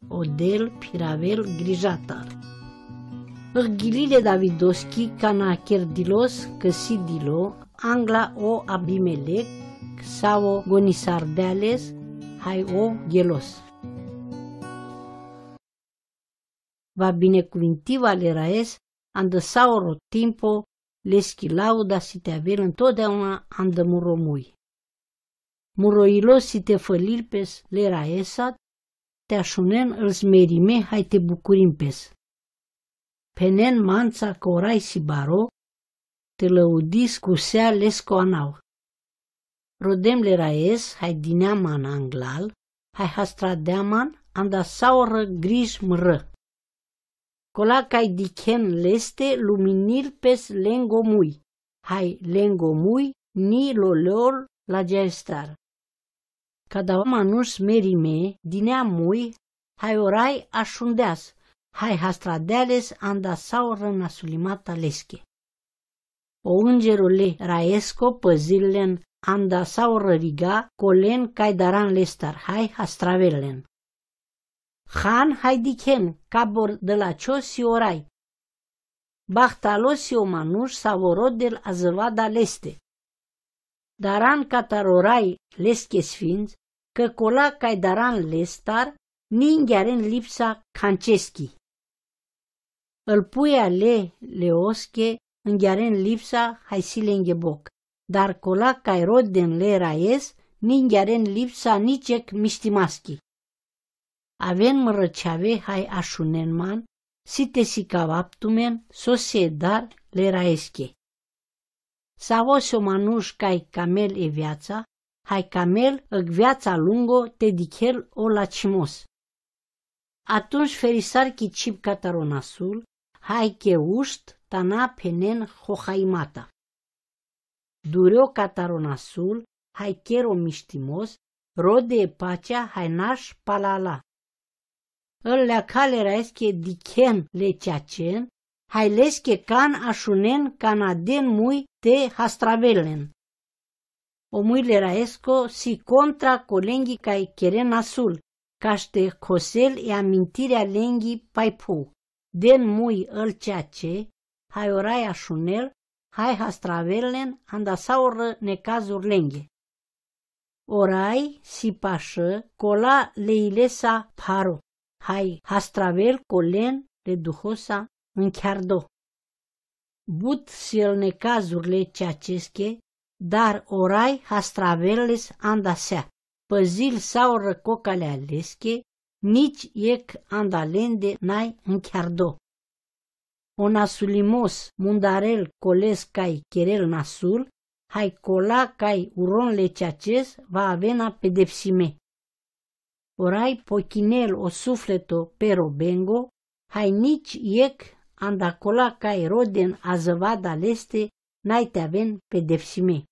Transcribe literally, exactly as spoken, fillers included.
odel, phiravel, grijatar. Rghilile Davidoschi, kana Kerdilos, Cãsidilo, angla o Abimelec, Sao, Gonisardeales, hai o Ghelos. Va binecuvinti-va leraes, andãsaoro timpo, leschi lauda si te avel ãn todeauna andã muromui. Muroilo si te fãlirpes leraesat, te ašunen ãl smerime hai te bucurimpes. Phenen mantsa corai si baro, te lãudis cu sea lesco anau. Rodem leraes hai dineam man anglal, hai hastradeam man, andãsaorã grij mrã. Cola cai dicen leste luminirpes lengo mui, hai lengo mui ni lolor lageastar. Cada manuš smerime, dineam mui, hai orai ašundeas, hai hastradeales andãsaorã nasulimata lesche. O ãngero leraesco pãzil len andãsaorã riga colen cai daran lestar hai hastravel len. Han hai dicen, cabor dãlacio si orai. Bahtalo si o manuš savo rodel azăvada leste. Daran catar orai lesche sfints, cã cola cai daran lestar, ni nghearen lipsa canceschi. Ãlpuia leleosche nghearen lipsa hai si lenghe boc, dar cola cai roden leraes, ni nghearen lipsa nicec mistimaschi. Aven mrãceave hai ašunen man, si te sicavaptumen, sosiedar leraesche. Savo si o manuš cai camel e veatsa, hai camel ãc veatsa lungo te dichel o lacimos. Atunci ferisar chip catar o nasul, hai che ušt tana phenen hohaimata. Dureo catar o nasul, hai chero mištimos, rode e pacea hai naš palala. Ãl leaca leraesche dicen le ceacen, hai lesche can ašunen cana den mui te hastravel len. O mui leraesco si contra colenghi cai cheren nasul, caš te cosel e amintirea lenghi pai phu. Den mui ãl ceace, hai orai ašunel, hai hastravel len andãsaorã necazuri lenghe. Orai si pašã cola leilesa pharo, hai hastravel colen le duhosa ncheardo. But si ãl necazuri le ceacesche, dar orai hastraveles andãsea, pãzil saorã cocalea lesche, nici ec andalende nai ncheardo. O nasulimos mundarel coles cai cherel nasul, hai cola cai uron le ceaces va avena pedepsime. Orai pochinel o sufleto pero bengo, hai nici ec anda cola cai roden azăvada leste nai te aven pedepsime.